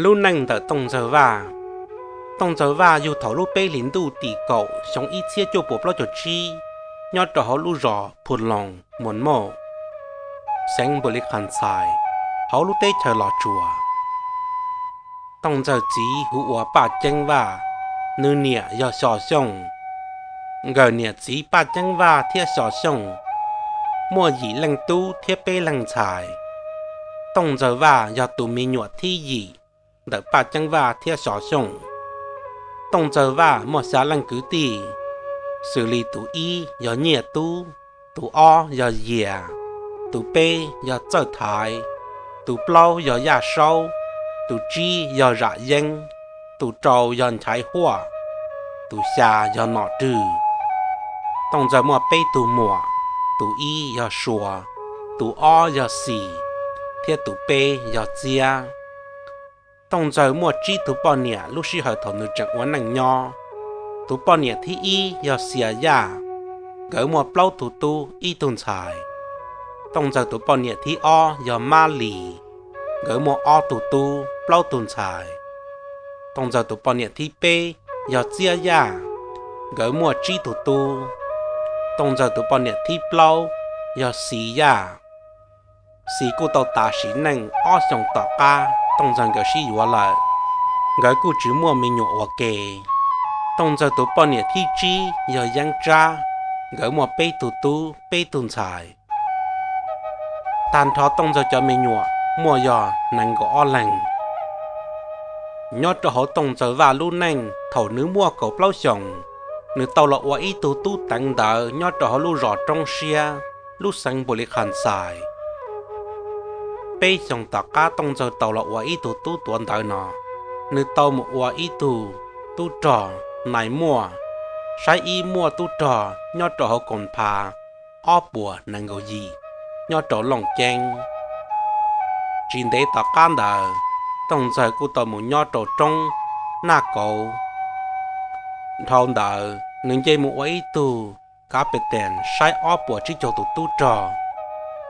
Lub neej ntawm Tooj Ntxawg Vaj. Tooj Ntxawg Vaj yug thaum lub peb hlis ntuj tim kaum xyoo ib txhiab cuaj puas plaub caug tsib, nyob rau hauv lub zos Phu Loos Muas Mauj, xeev Npus Lis Khas Ntxhais, hauv lub teb chaws Los Tsuas. Tooj Ntxawg txiv hu ua Paj Ceeb Vaj, nws niam yog Xyo Xyooj. Nkawm niam txiv Paj Ceeb Vaj thiab Xyo Xyooj muaj yim leej tub thiab peb leeg ntxhais. Tooj Ntxawg Vaj yog tus me nyuam thib yim ntawm Paj Ceeb Vaj thiab Xyo Xyooj. Tooj Ntxawg Vaj muaj xya leej kwv tij, xws li tus ib yog Nyiaj Tub, tus ob yog Yias, tus peb yog Txawj Thaiv, tus plaub yog Yaj Saub, tus tsib yog Zam Yeeb, tus rau yog Nchaiv Huaj, tus xya yog Nom Rwg. Tooj Ntxawg muaj peb tug muam, tus ib yog Suas, tus ob yog Xis, thiab tus peb yog Txiab. Tooj Ntxawg muaj tsib tug poj niam lub sij hawm thaum nws tseem ua neej nyob. Tus poj niam thib ib yog Xias Yaj, nkawd muaj plaub tug tub ib tug ntxhais. Tooj Ntxawg tus poj niam thib ob yog Mab Lis, nkawd muaj ob tug tub plaub tug ntxhais. Tooj Ntxawg tus poj niam thib peb yog Txiab Yaj, nkawd muaj tsib tug tub. Tooj Ntxawg tus poj niam thib plaub yog Xis Yaj. Xis kuj tau tas sim neej ob xyoos tom qab Tooj Ntxawg nkawd sib yuav lawm, nkawd kuj tsis muaj me nyuam ua ke. Tooj Ntxawg tus poj niam thib tsib yog Yeeb Tsab, nkawd muaj peb tug tub peb tug ntxhais. Tag nrho Tooj Ntxawg cov me nyuam muaj yog nees nkaum ob leeg. Nyob rau hauv Tooj Ntxawg Vaj lub neej, thaum nws muaj kaum plaub xyoos, nws tau los ua ib tug tub teev ntawv nyob rau hauv lub zos Roob Siab, lub xeev Npus Lis Khas Ntxhais. Peb xyoos tom qab Tooj Ntxawg tau los ua ib tug tub tuav ntawv no, nws tau mus ua ib tug tub rog nais muaj, saib ib muaj tub rog nyob rau hauv koom phav ob puas nees nkaum yim nyob rau Looj Ceeb. Tsis ntev tom qab ntawd, Tooj Ntxawg kuj tau mus nyob rau roob Naj Kauv. Dhau ntawd nws nce mus ua ib tug kav pes tes saib ob puas tsib caug tus tub rog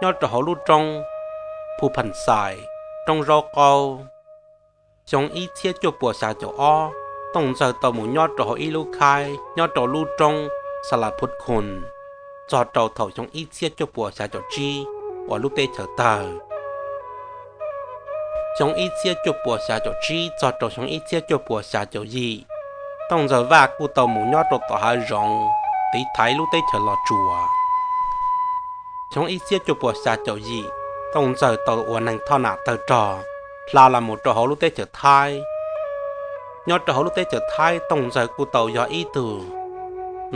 nyob rau hauv lub roob Phu Phas Xais, roob Zaub Qaub. Xyoo ib txhiab cuaj puas xya caum ob, Tooj Ntxawg tau mus nyob rau hauv ib lub khaib nyob rau lub roob Xa Las Phuv Khoos txog rau thaum xyoo ib txhiab cuaj puas xya caum tsib uas lub teb chaws tawg. Xyoo ib txhiab cuaj puas xya caum tsib txog rau xyoo ib txhiab cuaj puas xya caum yim, Tooj Ntxawg Vaj kuj tau mus nyob rau tom hav zoov tiv thaiv lub teb chaws Los Tsuas. Xyoo ib txhiab cuaj puas xya caum yim, Tooj Ntxawg tau ua neeg thoj nam tawg rog hla los mus rau hauv lub teb chaws Thaib. Nyob rau hauv lub teb chaws Thaib, Tooj Ntxawg kuj tau yog ib tug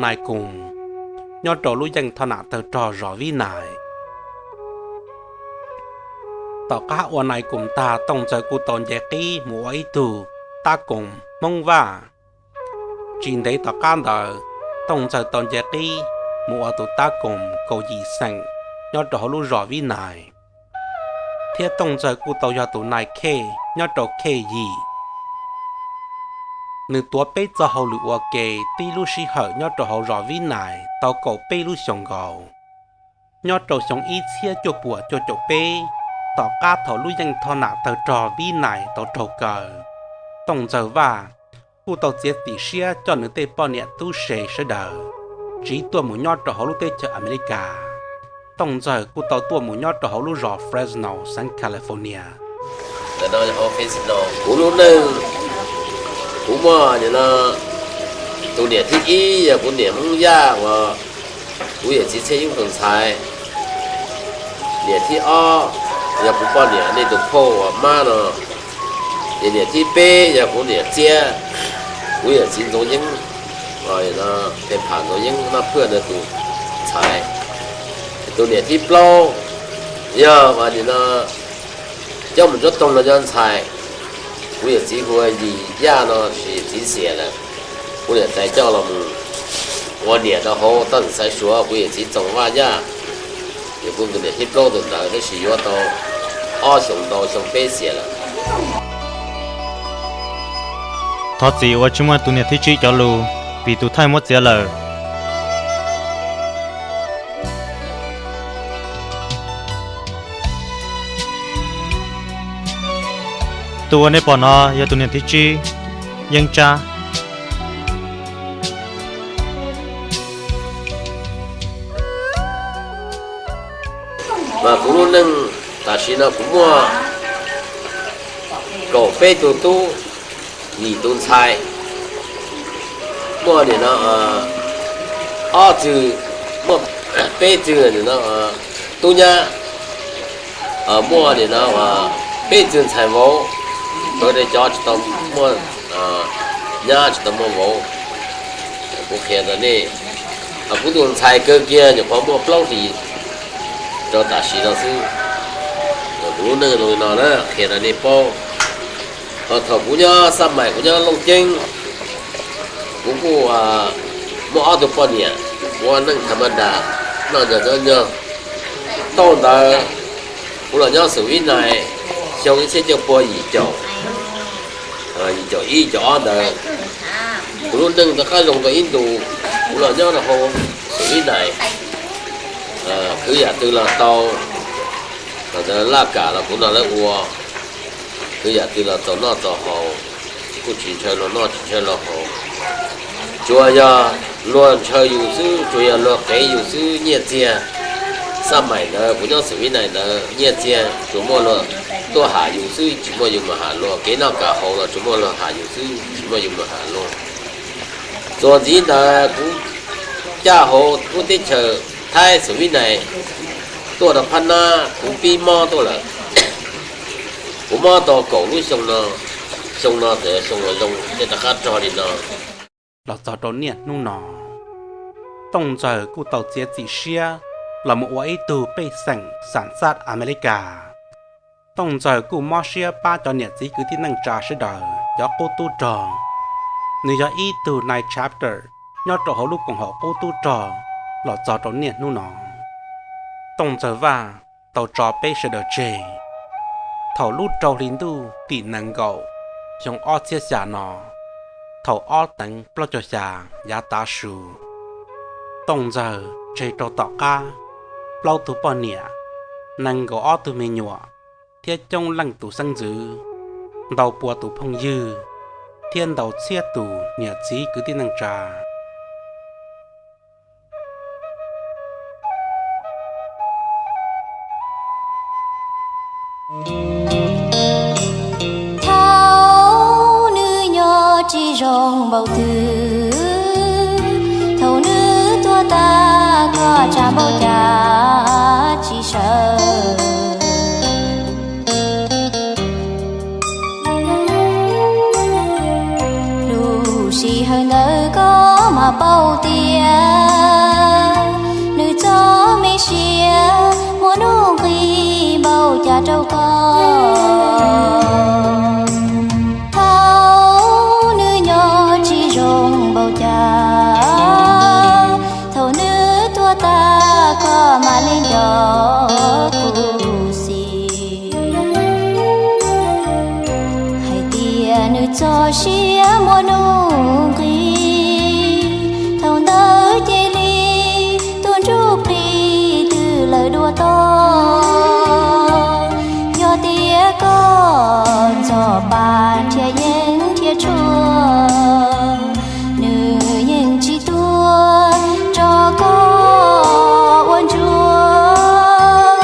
nais koos nyob rau lub yeej thoj nam tawg rog zos Vib Nais. Tom qab ua nais koos tag, Tooj Ntxawg kuj tau nce qib mus ua ib tug tab koos Hmoob Vaj. Tsis ntev tom qab ntawd, Tooj Ntxawg tau nce qib mus ua tus tab koos kaum yim xeem nyob rau hauv lub zos Vib Nais, thiab Tooj Ntxawg kuj tau yog tus nais khej nyob rau khej yim. Nws tuav peb txoj hauj lwm ua ke tib lub sij hawm nyob rau hauv zos Vib Nais tau kaum peb lub xyoos nkaus. Nyob rau xyoo ib txhiab cuaj puas cuaj caum peb, tom qab thaum lub yeej thoj nam tawg rog Vib Nais tau raug kaw, Tooj Ntxawg Vaj kuj tau txiav txim siab coj nws tej poj niam tub se sawv daws tsiv tuaj mus nyob rau hauv lub teb chaws Amelikas. Tooj Ntxawg kuj tau tuaj mus nyob rau hauv lub zos Fresno, xeev California. Kuv lub neej, kuv muaj tus niam thib ib yog kuv niam Hmoob Yaj uas kuv yawm txiv Txhiaj Yeeb tus ntxhais. Niam thib ob yog kuv poj niam nej tus phauj uas Mab no. Ces niam thib peb yog kuv niam Txiab, kuv yawm txiv Ntxoov Yeeb, Pem Pham Ntxoov Yeeb Naj Phwj no tus ntxhais. Tus niam thib plaub yog nim no Coob Mus Ntsuab Toog no cov ntxhais. Kuv yawm txiv hu ua Yim Yaj no tab sis txiv xiam lawm. Kuv niam tais coj los mus ua niam rau hauv Toj Xeem Xaiv Suav, kuv yawm txiv Txoov Vaj Yaj. Ces kuv tus niam thib plaub tus ntawd tab sis yuav tau ob xyoos ntau xyoo peb xiam lawm. Thov txim uas tsis muaj tus niam thib tsib cov lus, vim tus thaij muab txiav lawm. Tus uas nej pom no yog tus niam thib tsib, Yeeb Tsab. Mas kuv lub neej tam sim no kuv muaj kaum peb tug tub, yim tus ntxhais, muaj nim no ob txwg, muaj peb txwg tub nyab, muaj nim no peb txwg ntxhais vauv, cov tsis tau muaj nyab tsis tau muaj vauv. Kuv qhia rau nej, kuv tus ntxhais kawg kiag nyuam qhuav muaj plaub hlis rau tam sim no xwb. Kuv lub neej zoo li no na qhia rau nej paub. Ho thaum kuv nyob xab mais kuv nyob Looj Ceeb, kuv kuj muaj ob tug poj niam, kuv ua neej tham ma das, noj nco nyob nyog. Thaum ntawd kuv los nyob Xeem Vib Nais xyoo ib txhiab cuaj pua yim caum, yim caum ib caum ob ntawd. Kuv lub neej rov qab zoo tau ib ntus, kuv los nyob rau hauv Xeem Vib Nais, khwv yam twg los tau, thaum ntawd laj kam los kuv nrog lawv ua, khwv yam twg los txaus noj txaus haus, kuj tsis ntshaw luag noj tsis ntshaw luag haus. Tsuas yog luag ntshaw yus xwb, tsuas yog luag qev yus xwb, nyiaj txiag. Xab mais ntawd kuv nyob Xeem Vib Nais ntawd nyiaj txiag tsuas muaj luag tuaj ham yus xwb, tsis muaj yus mus ham luag. Kev noj kev haus los tsuas muaj luag ham yus xwb, tsis muaj yus mus ham luag. Txuas ntxiv ntawd kuv caj hauv lub teb chaws Thaib Xeem Vib Nais tuaj rau Phab Nab, kuv pib mob tuaj lawm. Kuv mob tau kaum lub xyoo no, xyoo no txawm yog xyoo uas zoo thiaj rov qab rog li no. Los txog rau niaj hnub no, Tooj Ntxawg kuj tau txiav txim siab los mus ua ib tug pej xeem xam xaj Amelikas. Tooj Ntxawg kuj mob siab pab cov niam txiv kwv tij neej tsa sawv daws cov qub tub rog. Nws yog ib tug nai chapter nyob rau hauv lub koom haum qub tub rog los txog rau niaj hnub no. Tooj Ntxawg Vaj tau tso peb sawv daws tseg thaum lub rau hli ntuj tim nees nkaum xyoo ob txhiab xya no, thaum ob teev plaub caug xya yav tav su. Tooj Ntxawg tseg rau tom qab plaub tug poj niam, nees nkaum ob tug me nyuam, thiab coob leej tus xeeb ntxwv, ntau pua tus phooj ywg, thiab ntau txhiab tus niam txiv kwv tij neej tsa. Thaum nws nyob tsis zoo npaum twg, thaum nws tuag tag koj tsam npaum cas tsis sawv. Lub sij hawm ntawd koj mam paub tias nws txoj me siab muaj nuj nqis npaum cas rau koj. Thaum nws nyob tsis zoo npaum cas, thaum nws tuag tag koj mam li nco kuv xim. Hais tias nws txoj sia muaj nuj nqis, thaum ntawd cia li tuaj ntsuj plig twg lawm dua tod. Yog tias koj ntxhov pa nrhiav yeeb nrhiav tshuaj, nws yeej tsis tuag rau koj ua ntsuag.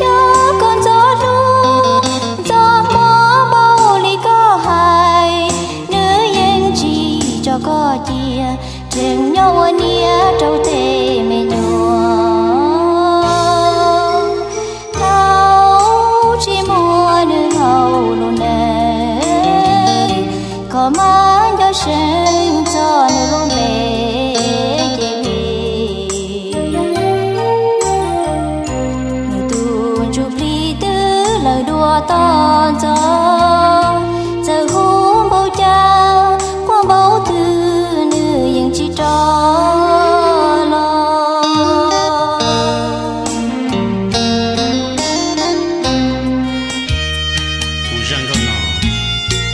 Yog koj ntxhov hlub ntxhov hmov npaum li koj hais, nws yeej tsis tso koj cia, tseem nyob ua niam rau tej me nyuam. Thaum tsis muaj nws hauv lub neej, koj mam nco seeb txog nws lub npe ces li. Nws tus ntsuj plig twg lawm dua tod ntxov, txawm hu npaum cas, quaj npaum twg nws yeej tsis rov los. Kuv zaj nkauj no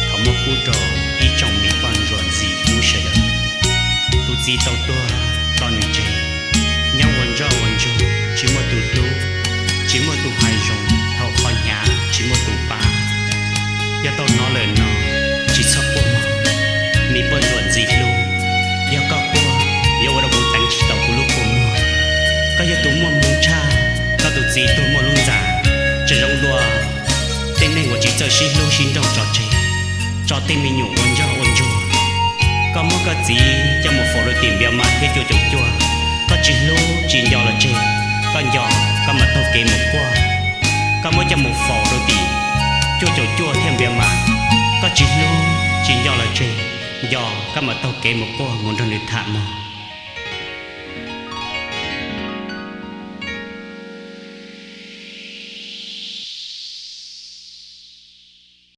thov muab pub rau ib tsoom me poj ntsuam ntxim hlub sawv daws. Tus txiv tau tuag tso nws tseg, nyob ua ntsoj ua ntsuag tsis muaj tus hlub, tsis muaj tus hais zoo, hauv qhov hnyav tsis muaj tus pab. Yog tau hnov lawm no, tsis txhob quaj mog, me poj ntsuam ntxim hlub. Yog koj quaj, yuav ua rau kuv teev tsis tau kuv lub kua muag. Koj yog tus muaj hmoo tshaj, koj tus txiv tuag muaj lub ntxa, tseem zoo dua tej neeg uas tsis txawj sib hlub sib nrauj tso tseg, tso tej me nyuam ua ntsoj ua ntsuag. Koj muab koj txiv coj mus faus rau tim Npias Mas thiab Cuaj Caum Cuaj, koj tsis hlub tsis nco los tseg, koj nco koj mam taug kev mus quaj. Koj muab coj mus faus rau tim Cuaj Caum Cuaj thiab Npias Mas, koj tsis hlub tsis nco los tseg, nco koj mam taug kev mus quaj mus nrog nws tham mog.